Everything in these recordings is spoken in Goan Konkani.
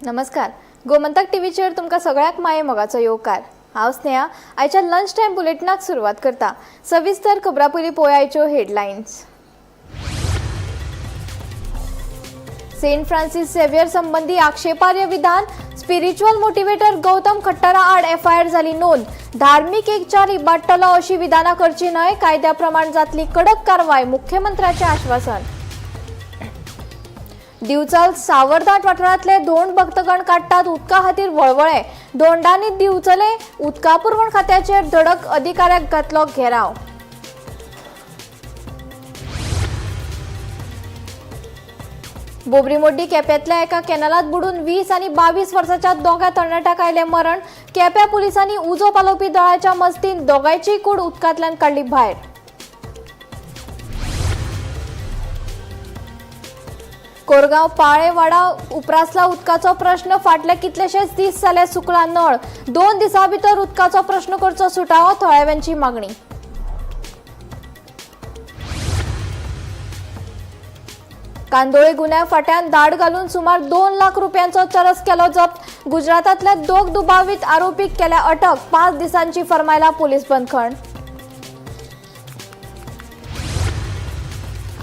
नमस्कार, गोमंतक टीव्हीचेर तुमकां सगळ्यांक माये मोगाचो येवकार. हांव स्नेहा आयच्या लंच टायम बुलेटिनाक सुरवात करता. सविस्तर खबरां पयलीं पळोवया आयच्यो हेडलायन्स. सेंट फ्रांसीस झेवियर संबंदी आक्षेपार्ह विधान, स्पिरिच्युअल मोटिवेटर गौतम खट्टरा आड एफआयआर जाली नोंद. धार्मीक एकचार इबाडटलो अशी विधानां करची न्हय, कायद्या प्रमाण जातली कडक कारवाय, मुख्यमंत्र्याचें आश्वासन. दिवचल सावरदाट वाठारांतले धोंड भक्तगण काडटात उदका खातीर वळवळे. धोंडांनी दिवचले उदका पुरवण खात्याचेर धडक, अधिकाऱ्याक घातलो घेराव. बोबरीमोड्डी केप्यांतल्या एका कॅनलात बुडून 20 आनी 22 वर्साच्या दोगा तरणाट्याक आयलें मरण. केप्यां पुलिसांनी उजो पालोवपी दळाच्या मजतीन दोगांयची कूड उदकांतल्यान काडली भायर. कोरगांव पाळेवाडा उप्रासला उदकाचो प्रश्न, फाटले कितलेशेच दीस जाले सुकला नळ. 2 दिसां भितर उदकाचो प्रश्न करचो सुटावो, थळाव्यांची मागणी. कांदोळे गुन्यांव फाट्यान धाड घालून सुमार 2 लाख रुपयांचो चरस केलो जप्त. गुजरातांतल्या 2 दुबावीत आरोपीक केल्या अटक, 5 दिसांची फर्मायला पोलीस बंदखण.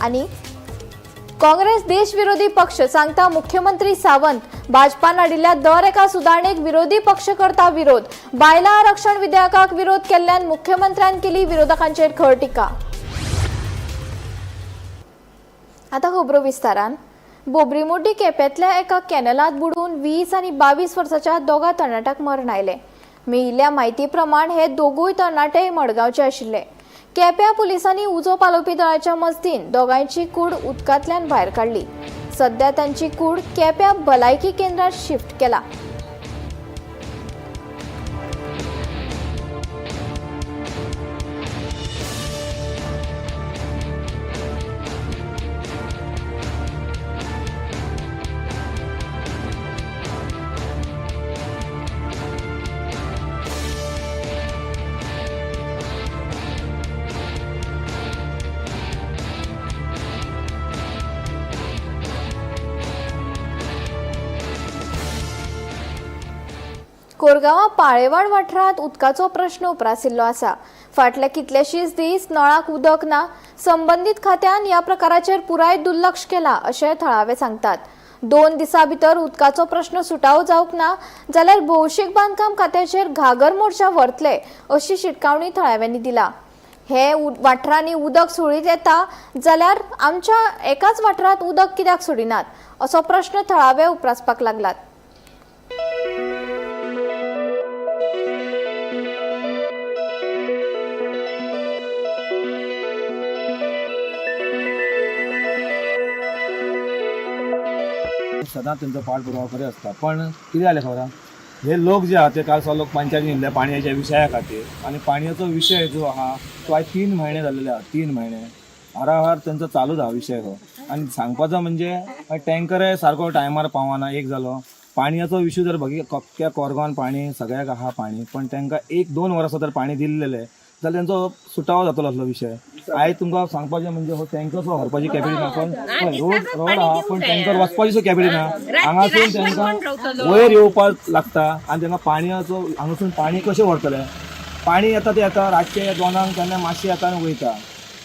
आनी काँग्रेस देशविरोधी पक्ष सांगता मुख्यमंत्री सावंत. भाजपान हाडिल्ल्या दर एका सुदारणेक विरोधी पक्ष करता विरोध. बायलां आरक्षण विधेयकाक विरोध केल्ल्यान मुख्यमंत्र्यान केली विरोधकांचेर खर टिका. आता खबरो विस्तारान. बोबरीमोड्डी केप्यांतल्या एका कॅनलात बुडून 20 आनी 22 वर्साच्या दोगा तरणाट्याक मरण आयलें. मेळिल्ल्या म्हायती प्रमाण हे दोगूय तरणाटे मडगांवचे आशिल्ले. केप्यां पुलिसांनी उजो पालोवपी दळाच्या मजतीन दोगांयची कूड उदकांतल्यान भायर काडली. सध्या तांची कूड केप्यां भलायकी केंद्रात शिफ्ट केला. कोरगांवां पाळेवाड वाठारांत उदकाचो प्रश्न उप्रासिल्लो आसा. फाटले कितलेशीच दीस नळाक उदक ना. संबंदीत खात्यान ह्या प्रकाराचेर पुराय दुर्लक्ष केला अशें थळावे सांगतात. 2 दिसां भितर उदकाचो प्रश्न सुटावो जावंक ना जाल्यार भौशीक बांदकाम खात्याचेर घागर मोर्चा व्हरतले अशी शिटकावणी थळाव्यांनी दिला. हे वाठारांनी उदक सुळीत येता जाल्यार आमच्या एकाच वाठारांत उदक कित्याक सोडिनात असो प्रश्न थळावे उप्रासपाक लागलात. सदांच तेंचो पाठपुरावा करत आसता. पण कितें जालें खबर आहा, हे लोक जे आहा ते काल लोक पंचायतीन येयल्ले पाणयाच्या विशया खातीर आनी पाणयाचो विशय जो आहा तो आयज 3 म्हयने जाल्लेले आहा. 3 म्हयने हाराहार तेंचो चालूच आहा विशय हो. आनी सांगपाचो म्हणजे टँकरय सारको टायमार पावना. एक जालो पाणयाचो इशू जर बघितलो अख्ख्या कोरगांवान पाणी सगळ्याक आहा पाणी, पण तांकां 1-2 वर्सां जर पाणी दिल्लेलें जाल्यार तेंचो सुटावो जातलो असलो विशय. आयज तुमकां सांगपाचें म्हणजे हो टँकर सुद्दां व्हरपाची कॅपेसिटी ना. पण रोड आहा पण टँकर वचपाची सुद्दां कॅपेसिटी ना. हांगासून तांकां वयर येवपाक लागता आनी तांकां पाणयाचो हांगासून पाणी कशें व्हरतलें. पाणी येता तें येता रातचें 2 केन्ना मातशें येता आनी वयता.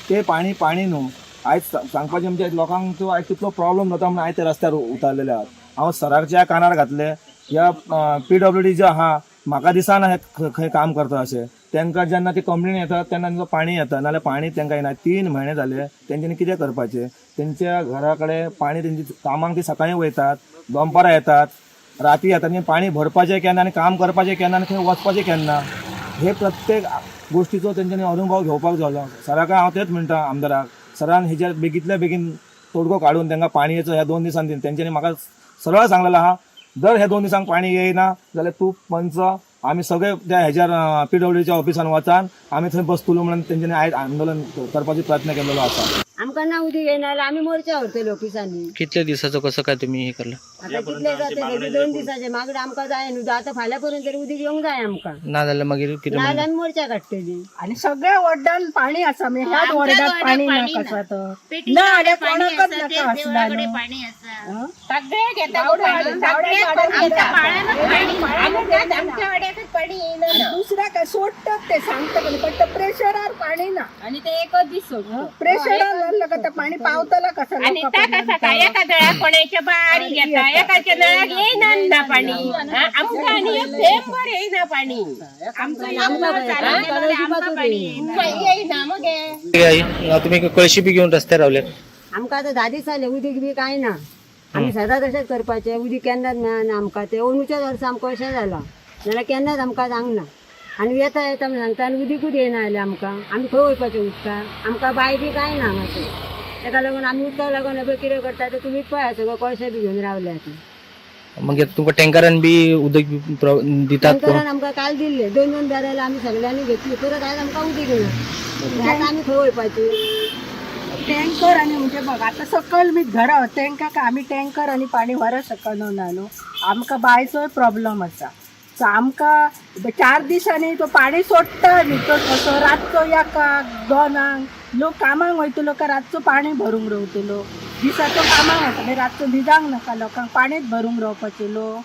तें पाणी पाणी न्हू. आयज सांगपाचें म्हणजे लोकांक तो आयज तितलो प्रॉब्लम जाता म्हणून आयज ते रस्त्यार उतारलेले आहात. हांव सराच्या कानार घातले ह्या PWD जे आहा म्हाका दिसना हे खंय काम करता अशें. तांकां जेन्ना ती कंप्लेन येता तेन्ना तांकां पाणी येता, नाजाल्यार पाणी तांकां येना. 3 म्हयने जाले तेंच्यांनी कितें करपाचें. तेंच्या घरा कडेन पाणी तेंची कामाक ती सकाळीं वयतात, दनपारां येतात, राती येतात. आनी पाणी भरपाचें केन्ना आनी काम करपाचें केन्ना आनी खंय वचपाचें केन्ना, हे प्रत्येक गोश्टीचो तेंच्यांनी अनुभव घेवपाक जालो. सराक हांव तेंच म्हणटा, आमदाराक, सरान हेजेर बेगींतल्या बेगीन तोडगो काडून तांकां पाणयेचो ह्या 2 दिसांनी दिवन तेंच्यांनी म्हाका सरळ सांगलेलें आहा, जर ह्या 2 दिसांक पाणी येयना जाल्यार तूं पंच आमी सगळे त्या हेज्यार PWDच्या ऑफिसान वचान आमी थंय बसतलो म्हणून तेंच्यांनी आयज आंदोलन करपाचो प्रयत्न केल्लो आसा. आमकां ना उदक येयना जाल्यार आमी मोर्चा व्हरतले ऑफिसांनी. कितल्या दिसाचो कसं काय तुम्ही हे करला? आता कितले जाते 2 दिसाचे मागीर आमकां जाय न्हू, आतां फाल्यां पर्यंत तरी उदीक येवंक जाय आमकां, ना जाल्यार मागीर कितें? नाजाल्यार आमी मोर्चा काडटली. आणि सगळ्या वॉर्डान पाणी आसा, म्हणजे ह्याच वॉर्डात पाणी ना कसं तर ना जाल्यार कोणाकच नाका आसला न्हू. हं? सगळे घेता, आमच्या वाड्याकच पाणी येईना. दुसऱ्या काय सोडतात ते सांगता पण ते प्रेशरार पाणी ना, आणि ते एकच दीस सोडतो. प्रेशरार जाल्लं का ते पाणी पावतला कसं आणि ता कसा काय एका नळाक कोणाच्या बारीक येता, एकाच्या नळाक येईना ना पाणी. हा, आमकां आनी एक थेंबर येईना पाणी. आमचं येईना मगे. आई, तुम्ही कळशी बी घेऊन रस्त्यार रावले. आमकां आतां 10 दीस जाले उदीक बी कांय ना. आमी सदां तशेंच करपाचें, उदीक केन्नाच मेळना आमकां. तें अंदूच्याच वर्सा आमकां अशें जालां, नाल्यार केन्नाच आमकां जावंक ना. आनी येता येता म्हण सांगता आनी उदीकूच येयना जालें आमकां. आमी खंय वयपाचें उदकाक? आमकां बांय बी कांय ना हांगासर, तेका लागून आमी उदकाक लागून पळय कितें करता तें तुमीच पळया, सगळें कळशे बी घेवन रावले आतां. मागीर तुमकां टँकरान बी उदक बी दितात कोण? टँकरान आमकां काल दिल्ले 2-2 बॅरल आमी सगळ्यांनी घेतली, परत आयज आमकां उदीक येयना. आतां आमी खंय वयपाची? टँकर आनी म्हणजे बघ आतां सकयल मी घरा तेंकां काय आमी टँकर आनी पाणी व्हरत शकना न्हू, आमकां बांयचोय प्रॉब्लम आसा. सो आमकां 4 दिसांनी तो पाणी सोडटा न्ही, तो कसो रातचो 1, 2 लोक कामाक वयतलो काय रातचो पाणी भरूंक रावतलो? दिसाचो कामाक वता मागीर रातचो न्हिदांक नाका लोकांक, पाणीच भरूंक रावपाचें लोक.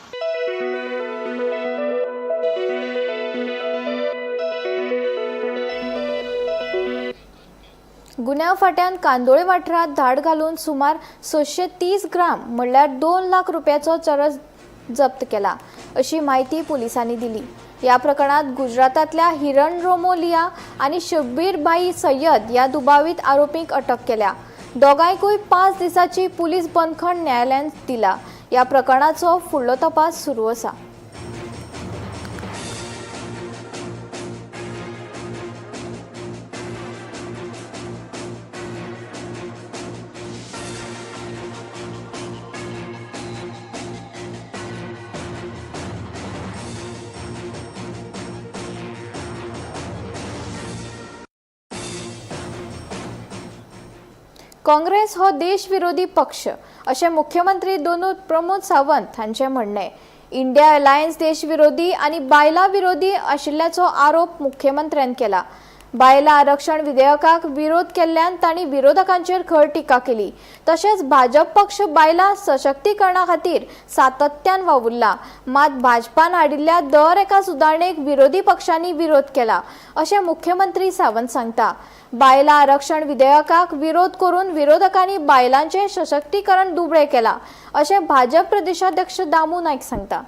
गुन्यांव फांट्यान कांदोळे वाठारांत धाड घालून सुमार 630 ग्राम म्हणल्यार 2 लाख रुपयाचो चरस जप्त केला अशी म्हायती पुलिसांनी दिली. ह्या प्रकरणात गुजरातांतल्या हिरण रोमोलिया आनी शब्बीर बाई सय्यद ह्या दुबावीत आरोपींक अटक केल्या. दोगांयकूय 5 दिसांची पुलीस बंदखण न्यायालयान दिला. ह्या प्रकरणाचो फुडलो तपास सुरू आसा. काँग्रेस हो देशविरोधी पक्ष अशें मुख्यमंत्री दोनूत प्रमोद सावंत हांचें म्हणणें. इंडिया अलायन्स देशविरोधी आनी बायलां विरोधी आशिल्ल्याचो आरोप मुख्यमंत्र्यान केला. बायलां आरक्षण विधेयकाक विरोध केल्ल्यान तांणी विरोधकांचेर खर टिका केली. तशेंच भाजप पक्ष बायलां सशक्तीकरणा खातीर सातत्यान वावुरला, मात भाजपान हाडिल्ल्या दर एका सुदारणेक विरोधी पक्षांनी विरोध केला अशें मुख्यमंत्री सावंत सांगता. बायलां आरक्षण विधेयकाक विरोध करून विरोधकांनी बायलांचें सशक्तीकरण दुबळें केलां अशें भाजप प्रदेशाध्यक्ष दामू नायक सांगता.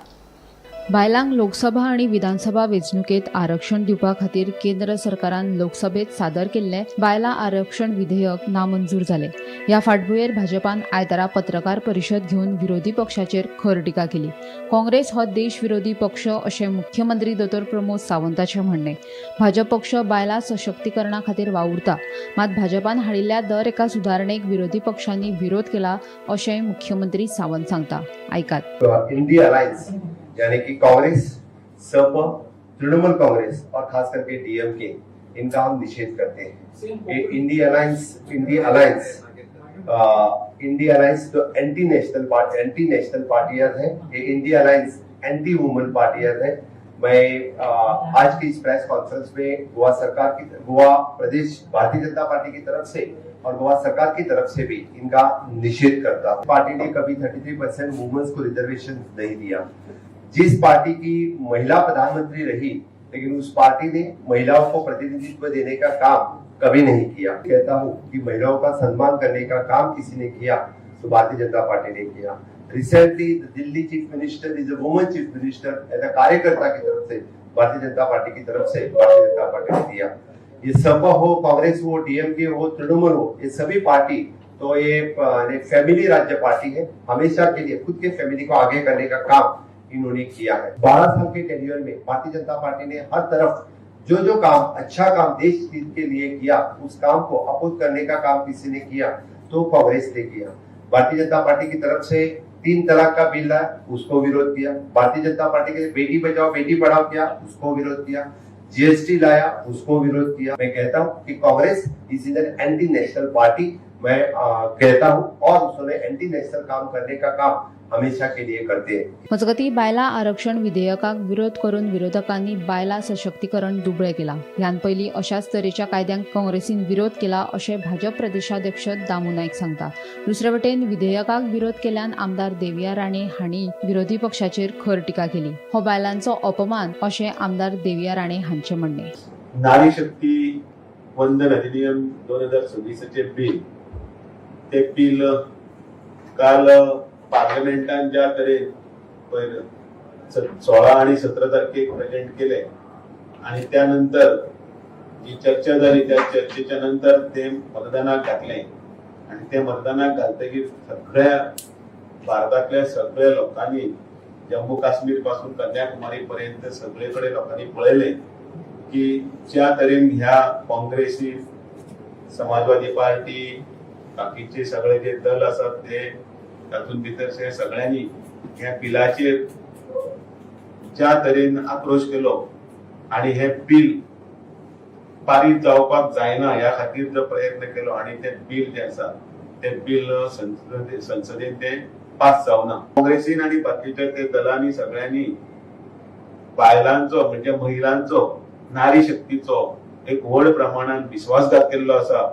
बायलांक लोकसभा आनी विधानसभा वेंचणुकेंत आरक्षण दिवपा खातीर केंद्र सरकारान लोकसभेत सादर केल्लें बायलां आरक्षण विधेयक नामंजूर जालें. ह्या फाटभुंयेर भाजपान आयतारा पत्रकार परिशद घेवन विरोधी पक्षाचेर खर टिका केली. काँग्रेस हो देश विरोधी पक्ष अशें मुख्यमंत्री दोतोर प्रमोद सावंताचें म्हणणें. भाजप पक्ष बायलां सशक्तीकरणा खातीर वावुरता, मात भाजपान हाडिल्ल्या दर एका सुदारणेक विरोधी पक्षांनी विरोध केला अशेंय मुख्यमंत्री सावंत सांगता. आयकात. इंडिया अलायंस यानी कि कांग्रेस, सप, तृणमूल कांग्रेस और खास करके डीएमके, इनका हम निषेध करते हैं. ये इंडिया अलायंस जो एंटी नेशनल पार्टियां हैं, ये इंडिया अलायंस एंटी वुमेन पार्टियां हैं. मैं आज की इस प्रेस कॉन्फ्रेंस में गोवा सरकार की, गोवा प्रदेश भारतीय जनता पार्टी की तरफ से और गोवा सरकार की तरफ से भी इनका निषेध करता हूं. पार्टी ने कभी 33% वुमेन्स को रिजर्वेशन नहीं दिया. जिस पार्टी की महिला प्रधानमंत्री रही, लेकिन उस पार्टी ने महिलाओं को प्रतिनिधित्व देने का काम कभी नहीं किया. कहता हूं कि महिलाओं का सम्मान करने का काम किसी ने किया तो भारतीय जनता पार्टी ने किया. Recently Delhi chief minister is a woman chief minister, as a कार्यकर्ता की तरफ से भारतीय जनता पार्टी की तरफ से भारतीय जनता पार्टी ने दिया. ये सपा हो, कांग्रेस हो, डीएमके हो, तृणमूल हो, ये सभी पार्टी तो ये फैमिली राज्य पार्टी है. हमेशा के लिए खुद के फैमिली को आगे करने का काम इन्होंने किया है. 12 साल के टेन्योर में भारतीय जनता पार्टी ने हर तरफ जो जो काम, अच्छा काम देश हित के लिए किया, उस काम को अपोज करने का काम किसी ने किया तो कांग्रेस ने किया. भारतीय जनता पार्टी की तरफ से 3 तलाक का बिल लाया, उसको विरोध किया. भारतीय जनता पार्टी के बेटी बचाओ बेटी पढ़ाओ किया, उसको विरोध किया. जीएसटी लाया, उसको विरोध किया. मैं कहता हूं कि Congress is an anti national party, मैं कहता हूं, और उन्होंने एंटी नेशनल काम करने का काम हमेशा के लिए करते हैं। मजगतीं, बायलां आरक्षण विधेयकाक विरोध करून विरोधकांनी बायलां सशक्तीकरण दुबळें केलां. ह्यान पयलीं अशाच तरेच्या कायद्यांक काँग्रेसीन विरोध केला अशें भाजप प्रदेशाध्यक्ष दामू नायक सांगता. दुसरे वटेन विधेयकाक विरोध केल्ल्यान आमदार देविया राणे हांणी विरोधी पक्षाचेर खर टिका केली. हो बायलांचो अपमान अशें आमदार देविया राणे हांचें म्हणणें. नारी शक्ती वंदन अधिनियम 2026चें बिल, ते बिल काल पार्लमेंटान ज्या तरेन पयर 16 आणि 17 तारखेक प्रेझेंट केले आणि त्यानंतर जी चर्चा झाली, त्या चर्चेच्या नंतर ते मतदानाक घातले आणि ते मतदानाक घालतकीर सगळ्या भारतातल्या सगळ्या लोकांनी, जम्मू काश्मीर पासून कन्याकुमारी पर्यंत सगळे कडेन लोकांनी पळयलें की ज्या तरेन ह्या काँग्रेसी, समाजवादी पार्टी, बाकीचे सगळे जे दल आसात ते तातूंत भितर से सगळ्यांनी ह्या बिलाचेर ज्या तरेन आक्रोश केलो आणि हे बिल पारीत जावपाक जायना ह्या खातीर जो प्रयत्न केलो आणि ते बिल जे आसा ते बिल संसदेन ते पास जावना. काँग्रेसीन आणि बाकीच्या ते दलांनी सगळ्यांनी बायलांचो, म्हणजे महिलांचो, नारी शक्तीचो एक व्हड प्रमाणात विश्वासघात केल्लो आसा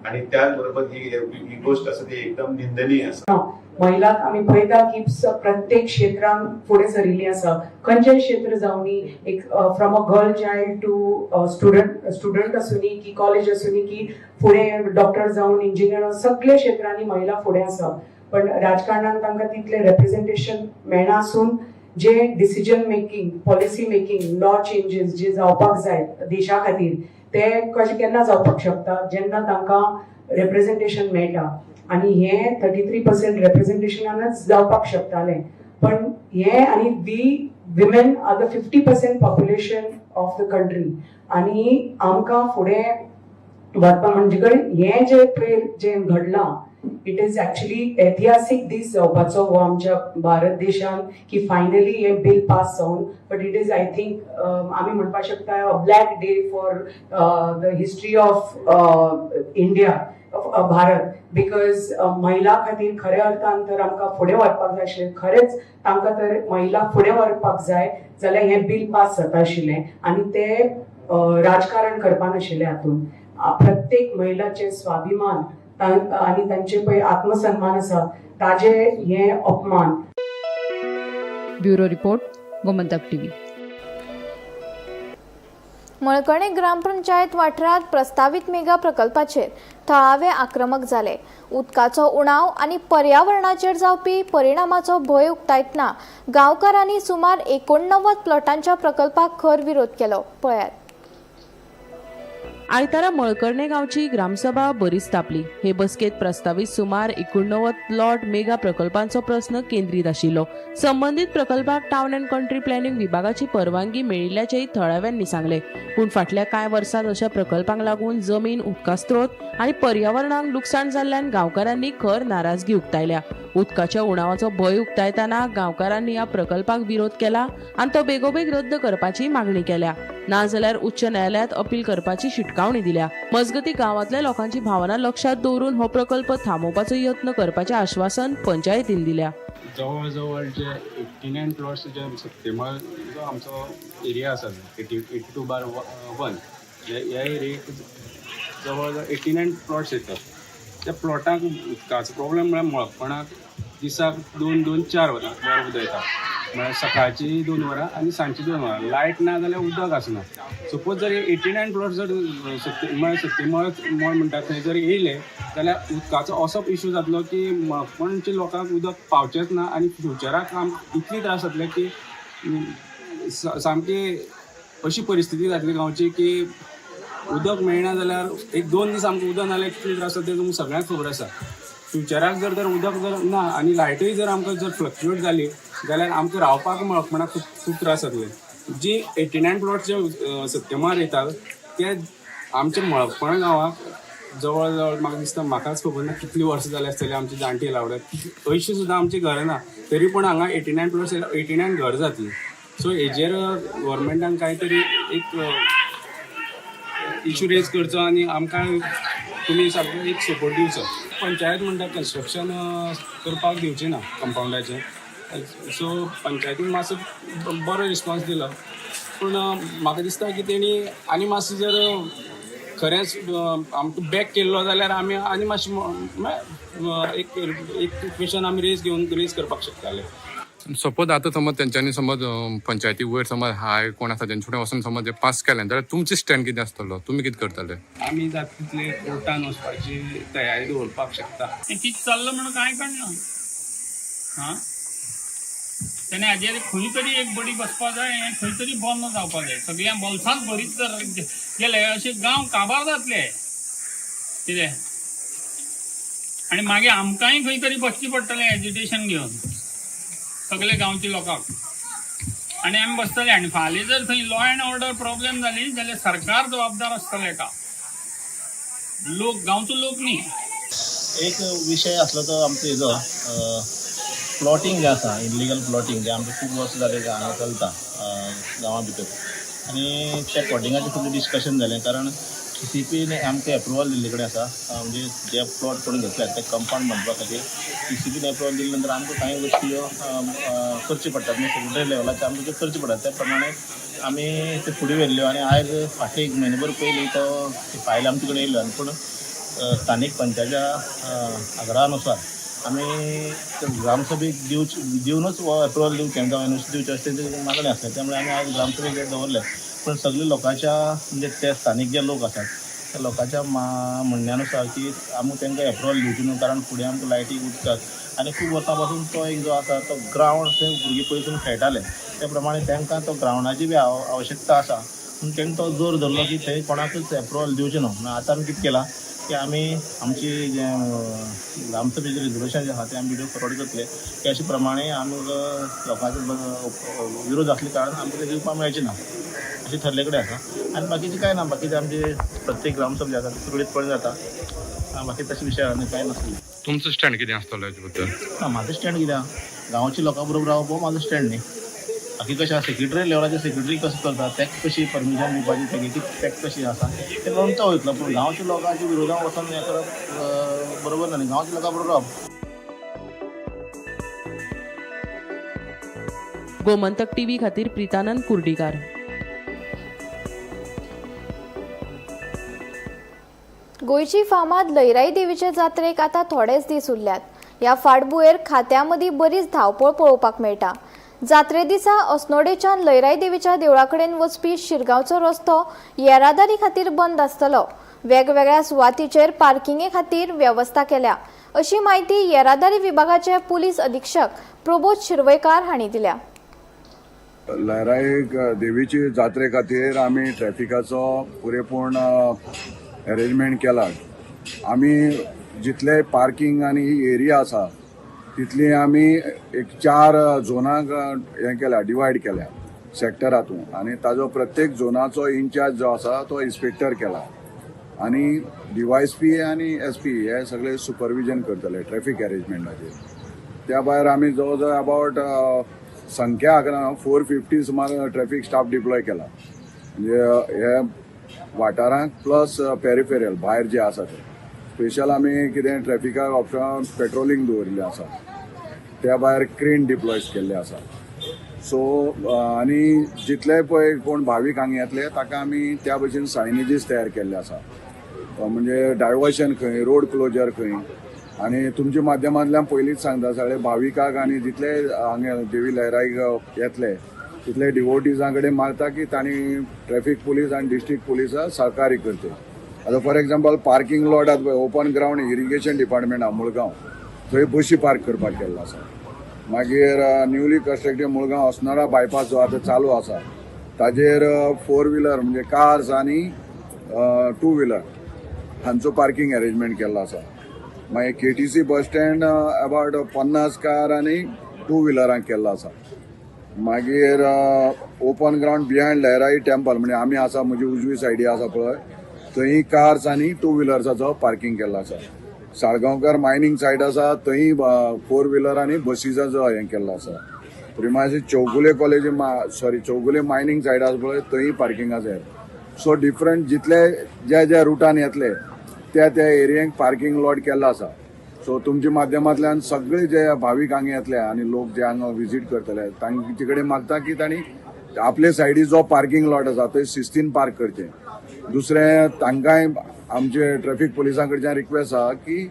आणि त्याच बरोबर ही ही गोष्ट आसा ती एकदम निंदनीय आसा. महिलांक आमी पळयता की प्रत्येक क्षेत्रांत फुडें सरिल्ली आसा. खंयचेय क्षेत्र जावनी, एक from a girl child to student, student आसूनी की कॉलेज आसूनी की फुडें डॉक्टर जावन इंजिनियर, सगळे क्षेत्रांनी महिला फुडें आसा. पण राजकारणात तांकां तितलें रेप्रेझेंटेशन मेळना आसून जे decision making, policy making, law changes जे जावपाक जाय देशा खातीर, ते कशें केन्ना जावपाक शकता? जेन्ना तांकां रेप्रेझेंटेशन मेळटा. आणि हे 33% रेप्रेझेंटेशनानच जावपाक शकतालें. पण हे आनी we women are the 50% population of the country आणि आमकां फुडें व्हरपा म्हणजे कडेन हें जें पळय जें घडलां, it is actually ऐतिहासीक दीस जावपाचो हो आमच्या भारत देशान की फायनली हें बील पास जावन, but it is, I think, आमी म्हणपाक शकता, black day for the history of India, Bharat, because महिला खातीर खऱ्या अर्थान तर आमकां फुडें व्हरपाक जाय आशिल्लें. खरेंच तांकां तर महिला फुडें व्हरपाक जाय जाल्यार हें बील पास जाता आशिल्लें आनी ते राजकारण करपा नाशिल्लें. हातूंत प्रत्येक महिलाचे स्वाभिमान आनी तांचे पळय आत्मसन्मान आसा, ताजे हे अपमान. Bureau report, Gomantak TV. Malkarne gram panchayat वाठारांत प्रस्तावीत मेगा प्रकल्पाचेर थळावे आक्रमक जाले. उदकाचो उणाव आनी पर्यावरणाचेर जावपी परिणामाचो भंय उक्तायतना गांवकारांनी सुमार 89 प्लॉटांच्या प्रकल्पाक खर विरोध केलो. पळयात. आयतारा मळकर्णे गांवची ग्रामसभा बरीच तापली. हे बसकेत प्रस्तावीत सुमार 89 प्लॉट मेगा प्रकल्पांचो प्रस्न केंद्रीत आशिल्लो. संबंदीत प्रकल्पाक टावन अँड कंट्री प्लॅनिंग विभागाची परवानगी मेळिल्ल्याचेय थळाव्यांनी सांगले. पूण फाटल्या कांय वर्सांत अशा प्रकल्पांक लागून जमीन, उदका स्रोत आनी पर्यावरणाक लुकसाण जाल्ल्यान गांवकारांनी खर नाराजगी उक्तायल्या. उदकाच्या उणावाचो भंय उक्तायतना गांवकारांनी ह्या प्रकल्पाक विरोध केला आनी तो बेगोबेग रद्द करपाची मागणी केल्या. नाजाल्यार उच्च न्यायालयात अपील करपाची शिटकावणी दिल्या. मजगती, गांवांतल्या लोकांची भावना लक्षात दवरून हो प्रकल्प थांबोवपाचो यत्न करपाचें आश्वासन पंचायतीन दिल्या. जवळ जवळ जे 89 प्लॉट्स जे सत्तेमळ जो आमचो एरिया आसा, 82/1, ह्या एरियेक जवळ जवळ 89 प्लॉट्स येतात. त्या प्लॉटाक उदकाचो प्रॉब्लेम म्हळ्यार मळकपणाक दिसाक दोन दोन चार वरां वर उदक येता. म्हळ्यार सकाळची 2 वरां आनी सांजची 2 वरां. लायट ना जाल्यार उदक आसना. सपोज जर 89 प्लॉट जर सत्ते म्हळ्यार सत्तेमळ मळ म्हणटा थंय जर येयले जाल्यार उदकाचो असो इशू जातलो की मळकपणच्या लोकांक उदक पावचेंच ना आनी फ्युचराक आमकां इतली त्रास जातले की सामकी अशी परिस्थिती जातली गांवची की उदक मेळना जाल्यार एक दोन दीस आमकां उदक ना जाल्यार कितले त्रास जाता ते तुमकां सगळ्यांक खबर आसा. फ्युचराक जर तर उदक जर ना आनी लायटूय जर आमकां जर फ्लक्च्युएट जाली जाल्यार आमकां रावपाक मळकपणाक खूब खूब त्रास जातले. जी 89 प्लॉट जे सत्यमार येतात ते आमच्या मळकपण गांवाक जवळ जवळ म्हाका दिसता, म्हाकाच खबर ना कितली वर्सां जाली आसतली आमची जाणटी लावल्यात. अंयशीं सुद्दां आमची घरां ना, तरी पूण हांगा 89 प्लॉट्स 89 घर जातली. सो हेजेर गव्हर्मेंटान कांय तरी एक इशू रेज करचो आनी आमकां तुमी सारको एक सपोर्ट दिवचो. पंचायत म्हणटा कन्स्ट्रक्शन करपाक दिवची ना कंपाउंडाचें. सो पंचायतीन मातसो बरो रिस्पॉन्स दिलो, पूण म्हाका दिसता की तेणी आनी मातसो जर खरेंच आमकां बॅक केल्लो जाल्यार आमी आनी मातशें एक एक क्वेशन आमी रेज घेवन रेज करपाक शकताले. सपोज आतां समज तेंच्यांनी समज पंचायती वयर समज हाय कोण आसा तेंचे कडेन वचून समज पास केलें जाल्यार तुमचें स्टँड कितें आसतलो, तुमी कितें करतले? आमी जाता तितले कोर्टान वचपाची तयारी दवरपाक शकता. कितें चल्लां म्हणून कांय कळना. आं, तेणे हाजेर खंय तरी एक बडी बसपा जाय, हें खंय तरी बंद जावपा जाय. सगळ्यां बोल्सांत भरीत जर गेले अशे गांव काबार जातले कितें, आनी मागीर आमकांय खंय तरी बसचें पडटलें एजिटेशन घेवन सगळे गांवच्या लोकांक, आनी आमी बसतले. आनी फाल्यां जर थंय लॉ एंड ऑर्डर प्रॉब्लेम जाली जाल्यार सरकार जबाबदार आसतलें एका, लोक गांवचो लोक न्ही. एक विशय आसलो तो आमचो हेजो प्लॉटींग जें आसा, इलिगल प्लॉटींग जें आमचें खूब वर्सां जालें हांगा चलता गांवा भितर, आनी त्या प्लॉटिंगाचें खूब डिस्कशन जालें. कारण टीसीपीन आमकां एप्रुवल दिल्ले कडेन आसा, म्हणजे जे प्लॉट कोण घेतल्यात ते कंपावंड बांदपा खातीर टीसीपीन एप्रुवल दिले नंतर आमकां कांय गोश्टी ह्यो करच्यो पडटात, म्हणजे सेक्रेटरी लेवलाचेर आमकां त्यो करच्यो पडटात. त्या प्रमाणे आमी ते फुडें व्हेल्ल्यो आनी आयज फाटले एक म्हयनो भर पयलीं तो फायल आमचे कडेन येयल्लो, आनी पूण स्थानीक पंचाच्या आग्रहानुसार आमी ग्रामसभेक दिवनूच हो एप्रुवल दिवचें जावं एनओसी दिवचें अशें तेंची मागणें आसलें. त्यामुळे आमी आयज ग्रामसभेक दवरलें. पूण सगळे लोकांच्या म्हणजे ते स्थानीक जे लोक आसात त्या लोकांच्या म्हणण्यानुसार की आमी तांकां एप्रुवल दिवचें न्हू, कारण फुडें आमकां लायटीक उदकाक आनी खूब वर्सां पासून तो एक जो आसा तो ग्रावंड थंय भुरगीं पयसून खेळटाले, त्या प्रमाणे तांकां तो ग्रावंडाची बी आवश्यकता आसा, पूण तांणी तो जोर धरलो की थंय कोणाकूच एप्रुवल दिवचें न्हू. म्हणून आतां आमी कितें केलां की आमी आमची जें ग्रामसभेचें रेजोल्युशन जें आसा तें आमी व्हिडियो फॉरवर्ड करतले की अशे प्रमाणे आमकां लोकांचो विरोध आसले कारणान आमकां तें दिवपाक मेळचें ना अशें ठरले कडेन आसा. आनी बाकीचें कांय ना, बाकीचें आमचे प्रत्येक ग्रामसभा जे आसा ते सुरळीतपणे जाता, बाकी तशे विशय आनी कांय नासलें. तुमचो स्टँड कितें आसतलो हेजे बद्दल? ना, म्हाजो स्टँड कितें आसा, गांवच्या लोकां बरोबर रावप हो म्हाजो स्टँड न्ही. बाकी कशें आसा सेक्रेटरी लेवलाचेर सेक्रेटरी कसो करता, ताका कशी परमिशन दिवपाची, तेगेली ताका कशी आसा तें करून तो वयतलो, पूण गांवच्या लोकांच्या विरोधान वचोन हें करप बरोबर ना न्ही. गांवच्या लोकां बरोबर रावप. गोमंतक टीव्ही खातीर प्रितानंद कुर्डीकार. गोंयची फामाद लयराई देवीचे जात्रेक आतां थोडेच दीस उरल्यात. ह्या फाटभुंयेर खात्या मदीं बरीच धांवपळ पळोवपाक मेळटा. जात्रे दिसा अस्नोडेच्यान लयराई देवीच्या देवळा कडेन वचपी शिरगांवचो रस्तो येरादारी खातीर बंद आसतलो. वेगवेगळ्या सुवातीचेर पार्किंगे खातीर वेवस्था केल्या अशी म्हायती येरादारी विभागाचे पुलीस अधीक्षक प्रबोध शिरवयकार हांणी दिल्या. लयराई देवीची जात्रे खातीर आमी ट्रॅफिकाचो पुरेपूर्ण अरेंजमेंट केला. आमी जितले पार्किंग आनी एरिया आसा तितली आमी एक 4 झोनाक हें केल्या, डिवायड केल्या सेक्टरातून, आनी ताजो प्रत्येक झोनाचो इन्चार्ज जो आसा तो इन्स्पेक्टर केला आनी डीवायएसपी आनी एसपी हे सगळे सुपरविजन करतले ट्रॅफिक अरेंजमेंटाचेर. त्या भायर आमी जवळ जवळ अबावट संख्या आंकना 450 सुमार ट्रॅफिक स्टाफ डिप्लॉय केला, म्हणजे हे वाठारांक प्लस पेरिफेरल भायर जे आसा ते स्पेशल आमी कितें ट्रॅफिकाक ऑप्शन पेट्रोलिंग दवरिल्लें आसा, त्या भायर क्रेन डिप्लॉय केल्ले आसा. सो आनी जितले पळय कोण भावीक हांगा येतले ताका आमी त्या भशेन सायनेजीस तयार केल्ले आसा, म्हणजे डायवर्शन खंय, रोड क्लोजर खंय. आनी तुमच्या माध्यमांतल्यान पयलींच सांगता सगळे भाविकाक आनी जितले हांगा देवी लयराईक येतले तितले डिवोटीजां कडेन मागता की तांणी ट्रॅफिक पुलीस आनी डिस्ट्रिक्ट पुलिसां सहकार्य करचें. आतां फॉर एग्जाम्पल पार्किंग लॉट आतां पळय ओपन ग्रावंड इरिगेशन डिपार्टमेंट आहा मुळगांव, थंय बशी पार्क करपाक केल्लो आसा. मागीर newly constructed Mulgaon Assonora bypass जो आतां चालू आसा ताजेर 4 व्हिलर म्हणजे कार्स आनी 2 व्हिलर हांचो पार्किंग अरेंजमेंट केल्लो आसा. मागीर KTC bus stand about 50 car आनी 2 व्हिलरांक केल्लो आसा. मागीर open ground behind Lairai temple म्हणजे आमी आसा म्हजी उजवी सायडी आसा पळय थंय कार्स आनी 2 व्हिलर्साचो पार्किंग केल्लो आसा. साळगांवकर मायनींग सायट आसा थंय 4 व्हिलर आनी बसीसाचो हें केल्लो आसा. प्रिमासी Chowgule college sorry Chowgule mining site आसा पळय थंय पार्किंग आसा. सो डिफरंट जितले ज्या ज्या रुटान येतले त्या त्या एरियेक पार्किंग लॉट केल्लो आसा. सो तुमच्या माध्यमांतल्यान सगळे जे भावीक हांगा येतले आनी लोक जे हांगा विजीट करतले तांचे कडेन मागता की तांणी आपले सायडी जो पार्किंग लॉट आसा थंय शिस्तीन पार्क करचें. दुसरें, तांकांय आमचे ट्रॅफिक पुलिसां कडच्यान रिक्वेस्ट आसा की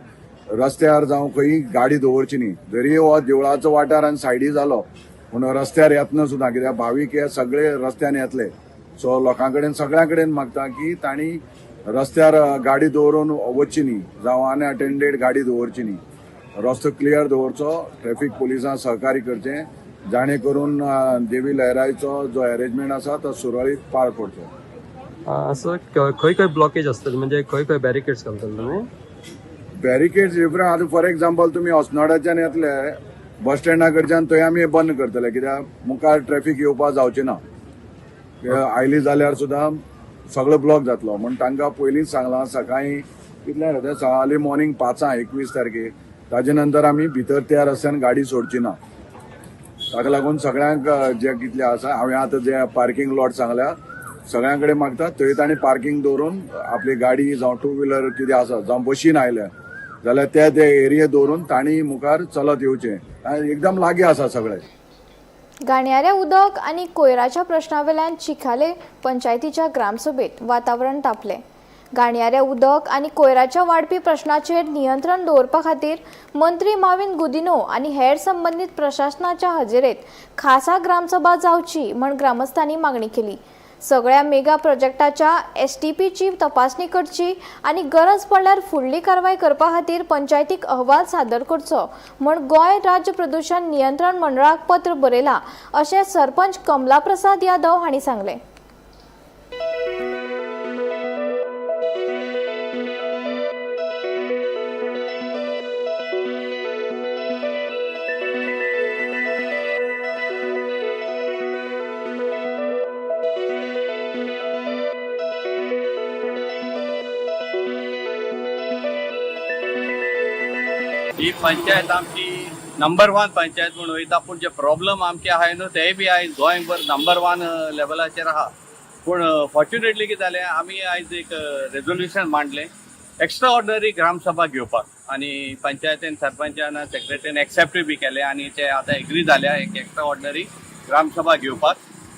रस्त्यार जावं खंय गाडी दवरची न्ही. जरी हो देवळाचो वाठार आनी सायडी जालो पूण रस्त्यार येतना सुद्दां, कित्याक भावीक हे सगळे रस्त्यान येतले. सो लोकां कडेन सगळ्यां कडेन मागता की तांणी रस्त्यार गाडी दवरून वचची न्ही, जावं अनअटेंडेड गाडी दवरची न्ही. रस्तो क्लियर दवरचो, ट्रॅफिक पुलिसां सहकार्य करचें, जाणे करून देवी लयराईचो जो अरेंजमेंट आसा तो सुरळीत पार पडचो. असो खंय खंय ब्लॉकेज आसतली, म्हणजे खंय खंय बॅरिकेड्स घालतले तुमी? Barricades different. आतां फॉर एग्जाम्पल तुमी अस्नोडाच्यान येतले बस स्टँडा कडच्यान, थंय आमी बंद करतले, कित्याक मुखार ट्रॅफिक येवपाक जावची ना. आयली जाल्यार सुद्दां सगळो ब्लॉक जातलो. म्हूण तांकां पयलींच सांगलां, सकाळीं कितल्यांक जाता, अर्ली मॉर्निंग 5 21 तारखेक, ताजे नंतर आमी भितर त्या रस्त्यान गाडी सोडची ना. ताका लागून सगळ्यांक जे कितले आसा, हांवें आतां जे पार्किंग लॉट सांगल्या सगळ्यां कडेन मागता थंय तांणी पार्किंग दवरून आपली गाडी जावं टू व्हिलर कितें आसा, जावं बशीन आयल्या जाल्यार ते ते एरिये दवरून तांणी मुखार चलत येवचें. एकदम लागीं आसा सगळे. घाणयारें उदक आनी कोयराच्या प्रश्नावेल्यान चिखाले पंचायतीच्या ग्रामसभेत वातावरण तापलें. घाणयारें उदक आनी कोयराच्या वाडपी प्रश्नाचेर नियंत्रण दवरपा खातीर मंत्री माविन गुदिन्हो आनी हेर संबंदीत प्रशासनाच्या हजेरेत खासा ग्रामसभा जावची म्हण ग्रामस्थांनी मागणी केली. सगळ्या मेगा प्रोजेक्टाच्या एसटीपीची तपासणी करची आनी गरज पडल्यार फुडली कारवाय करपा खातीर पंचायतीक अहवाल सादर करचो म्हण गोंय राज्य प्रदूषण नियंत्रण मंडळाक पत्र बरयलां अशें सरपंच कमला प्रसाद यादव हांणी सांगलें. ही पंचायत आमची नंबर 1 पंचायत म्हूण वयता, पूण जे प्रॉब्लम आमचे आहाय न्हू तेय बी आयज गोंयभर नंबर 1 लेवलाचेर आहा. पूण फॉर्च्युनेटली कितें जालें, आमी आयज एक रेजोल्युशन मांडलें एक्स्ट्रा ऑर्डनरी ग्रामसभा घेवपाक, आनी पंचायतीन सरपंचान सेक्रेटरीन एक्सेप्टूय बी केलें आनी ते आतां एग्री जाल्या एक एक्स्ट्रा ऑर्डनरी ग्रामसभा घेवपाक.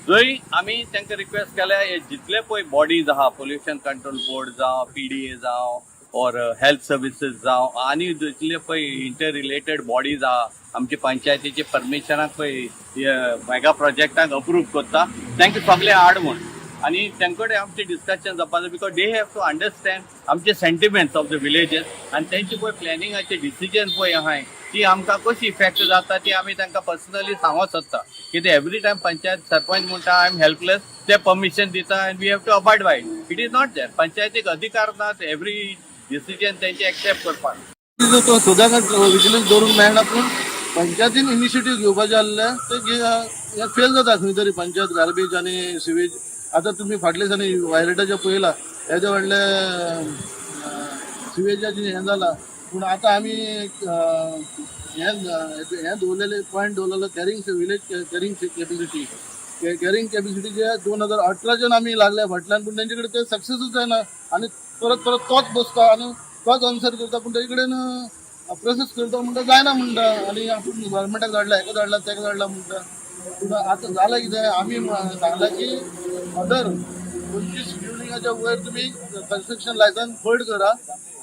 जंय आमी तांकां रिक्वेस्ट केल्या हे जितले पळय बॉडीज आहा, पोल्युशन कंट्रोल बोर्ड जावं, PDA जावं, और हेल्थ सर्विसीस जावं, आनी जितले पळय इंटर रिलेटेड बॉडीज आहा आमचे पंचायतीचे परमिशनाक पळय मेगा प्रोजेक्टाक अप्रूव करता तांकां सगळे हाड म्हूण. आनी तांचे कडेन आमचें डिस्कशन जावपा जाय, because they have to understand आमचे सेंटिमेंट्स ऑफ the villages आनी तेंचे पळय प्लॅनिंगाचे डिसिजन पळय आहाय ती आमकां कशी इफेक्ट जाता ती आमी तांकां पर्सनली सांगूंक सोदता. कितें एवरी टायम पंचायत सरपंच म्हणटा I am helpless, ते परमिशन दिता and we have to abide by it. It is not that. पंचायतीक अधिकार ना एवरी डिसिजन तेंचे एक्सेप्ट करपाक. तो सदांच विजिलन्स दवरूंक मेळना, पूण पंचायतीन इनिशिएटीव घेवपाचें आसलें ते फेल जाता खंय तरी. पंचायत गार्बेज आनी सिवेज आतां तुमी फाटल्या दिसांनी वायलेटाचें पळयलां, हेजे व्हडले सिवेजाचें हें जालां. पूण आतां आमी हें दवरलेलें पॉयंट दवरलेलो carrying village carrying capacity, carrying कॅपेसिटीचे 2018 आमी लागल्या फाटल्यान, पूण तेंचे कडेन ते सक्सेसूच जायना आनी परत परत तोच बसता आनी तोच आन्सर करता, पूण तेजे कडेन प्रोसेस करता म्हणटा जायना म्हणटा, आनी आपूण गव्हर्मेंटाक धाडला, हेका धाडला, तेका धाडला म्हणटा. पूण आतां जालें कितें, आमी सांगलां की अदर 25 बिल्डिंगाच्या वयर तुमी कन्स्ट्रक्शन लायसन्स होल्ड करा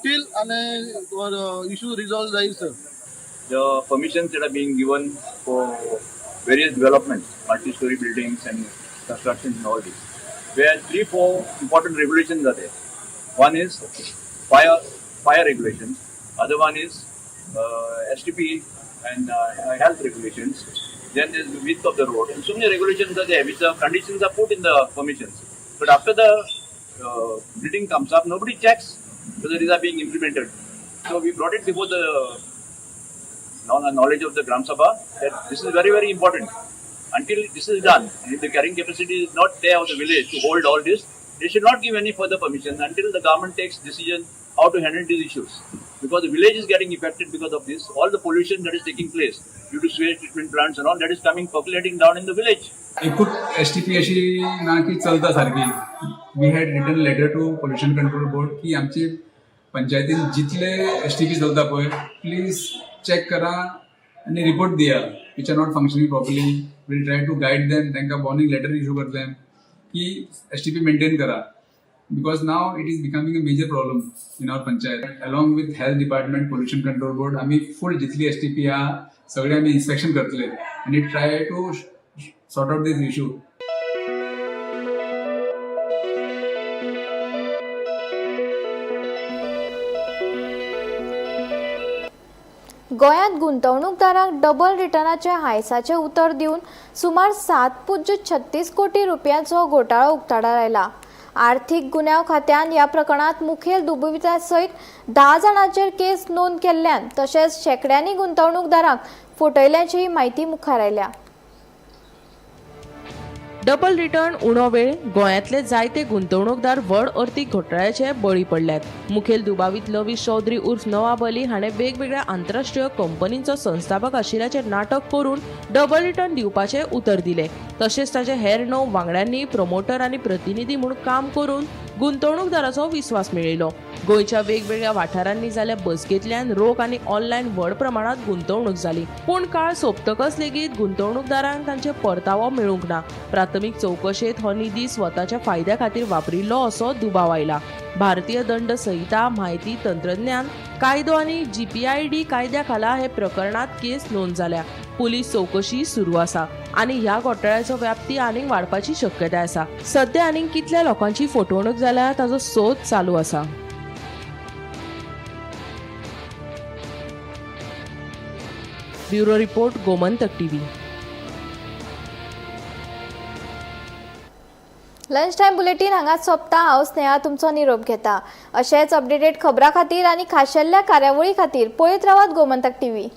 टील आनी इशू रिजॉल्व जायसर. The permissions that are being given for various developments, multi-story buildings and constructions and all this, where 3-4 important regulations are there. One is fire regulations, other one is STP and health regulations, then there is the width of the road, and so many regulations are there, which the conditions are put in the permissions. But after the building comes up, nobody checks whether these are being implemented. So we brought it before the knowledge of the Gram Sabha that this is very, very important. Until this is done, and if the carrying capacity is not there of the village to hold all this, they should not give any further permission until the government takes decision how to handle these issues. Because the village is getting affected because of this, all the pollution that is taking place due to sewage treatment plants and all that is coming percolating down in the village. एकूच एस टी पी अशी ना की चलता सारकी. We had written letter to pollution control board की आमचे पंचायतीन जितले एस टी पी चलता पळय, प्लीज चॅक करा आनी रिपोर्ट दिया which are not functioning properly. We'll try to guide them. तांकां वॉर्निंग लेटर इशू करतले की एस टी पी मेंटेन करा, because now it is becoming a major problem in our panchayat. Along with health department, pollution control board, आमी फूल जितली एस टी पी आहा सगळे आमी इन्स्पेक्शन करतले आनी try to sort out this issue. गोंयांत गुंतवणूकदारांक डबल रिटर्नाचे हांयसाचें उतर दिवन सुमार 7.36 कोटी रुपयांचो घोटाळो उक्ताडार आयला. आर्थीक गुन्यांव खात्यान ह्या प्रकरणांत मुखेल दुबाविता सयत 10 जाणांचेर केस नोंद केल्ल्यान तशेंच शेंकड्यांनी गुंतवणूकदारांक फटयल्ल्याची म्हायती मुखार आयल्या. डबल रिटर्न उणो वेळ. गोंयांतले जायते गुंतवणूकदार व्हड अर्थीक घोटाळ्याचे बळी पडल्यात. मुखेल दुबावीत लवीश चौधरी उर्फ नवाब अली हाणें वेगवेगळ्या आंतरराष्ट्रीय कंपनींचो संस्थापक आशिल्ल्याचें नाटक करून डबल रिटर्न दिवपाचें उतर दिलें. तशेंच ताचे हेर 9 वांगड्यांनी प्रमोटर आनी प्रतिनिधी म्हूण काम करून गुंतवणूकदाराचो विस्वास मेळयलो. गोंयच्या वेगवेगळ्या वाठारांनी जाल्ल्या बसकेंतल्यान रोख आनी ऑनलायन व्हड प्रमाणात गुंतवणूक जाली. पूण काळ सोंपतकच लेगीत गुंतवणूकदारांक तांचे परतावो मेळूंक ना. प्राथमीक चवकशेंत हो निधी स्वताच्या फायद्या खातीर वापरिल्लो असो दुबाव आयला. भारतीय दंड संहिता, म्हायती तंत्रज्ञान कायदो आनी जीपीआयडी कायद्या खाला हे प्रकरणात केस नोंद जाल्या. पुलीस चवकशी सुरू आसा आनी ह्या घोटाळ्याचो व्याप्ती आनीक वाडपाची शक्यताय आसा. सध्या आनीक कितल्या लोकांची फटवणूक जाल्या ताचो सोद चालू आसा. Bureau report, Gomantak TV. Lunch time bulletin हांगाच सोंपता. हांव स्नेहा तुमचो निरोप घेता. अशेंच अपडेटेड खबरां खातीर आनी खाशेल्ल्या कार्यावळी खातीर पळयत रावात गोमंतक टीव्ही.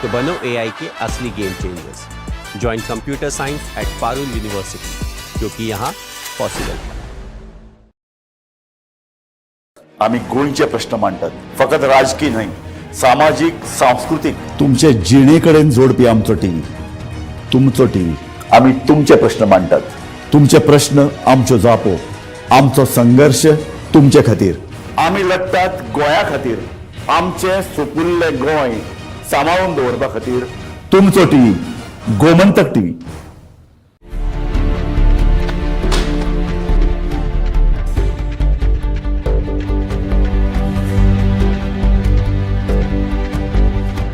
तो बनो एआई के असली game changers. Join computer science at Parul university, क्योंकि यहाँ पॉसिबल है. आमी गोंयचे प्रश्न मांडटात, फकत राजकीय न्हय, सामाजीक, सांस्कृतीक, तुमचे जिणे कडेन जोडपी आमचो टीव्ही, तुमचो टीव्ही. आमी तुमचे प्रश्न मांडटात, तुमचे प्रश्न आमच्यो जापो, आमचो संघर्श तुमचे खातीर. आमी लढटात गोंया खातीर, आमचें सुपुल्लें गोंय सांबाळून दवरपा खातीर. तुमचो टीव्ही, गोमंतक टीव्ही.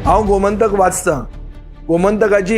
हांव गोमंतक वाचतां. गोमंतकाची